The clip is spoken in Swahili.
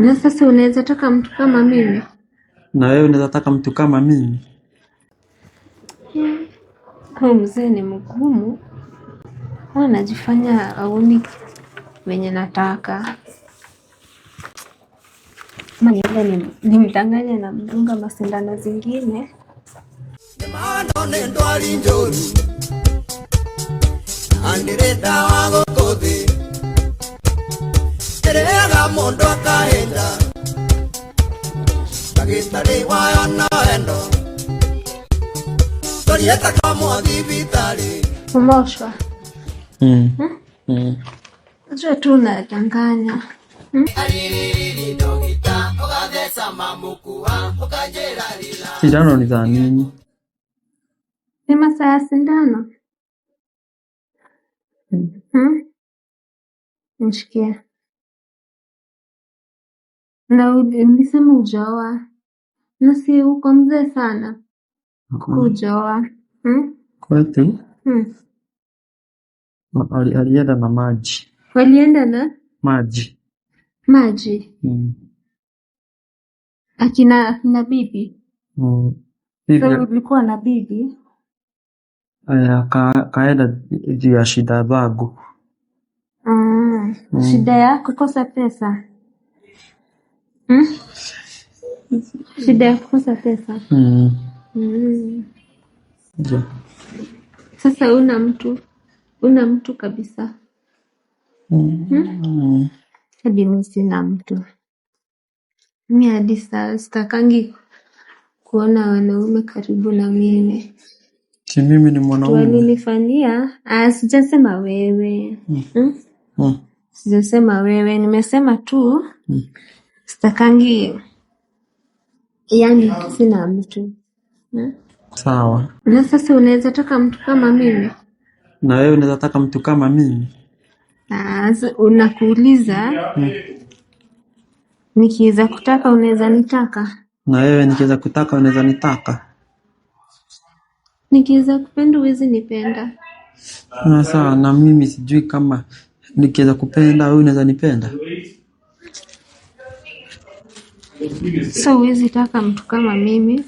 Na sasa unaweza taka mtu kama mimi? Na wewe unaweza taka mtu kama mimi? Huyu mzee ni mgumu, huwa anajifanya aoni venye nataka. Ama niende nimdanganye na mdunga masindano zingine. Umeoshwa? Mm. Mm. Najua tu unadanganya. Sindano ni za nini? Ni masaa ya sindano? Hmm? Nishikie. Na ulisema hujaoa. Na si uko mzee sana hujaoa. Hmm? Kwetu Hmm. alienda na maji. Walienda na Maji. maji Mm. akina bibi. Mm. So Hivyo ulikuwa na bibi? Kaenda juu ya shida zangu. Mm. Shida ya kukosa pesa. Hmm? Shida ya kukosa pesa. Mm. Mm. Ndio. Sasa una mtu, una mtu kabisa. Mm. Hadi mi sina mtu. Mi hadi sitakangi kuona wanaume karibu na mimi. Si mimi ni Kitu mwanaume. walinifanyia, sijasema wewe. Hmm? Mm. Sijasema wewe, nimesema tu sitakangi, yani sina mtu. Hmm? Sawa. Na sasa unaweza taka mtu kama mimi? Na wewe unaweza taka mtu kama mimi? Unakuuliza nikiweza kutaka unaweza nitaka? Na wewe nikiweza kutaka unaweza nitaka? Nikiweza kupenda huwezi nipenda. Sawa, na mimi sijui kama nikiweza kupenda wewe unaweza nipenda. So huwezi taka mtu kama mimi.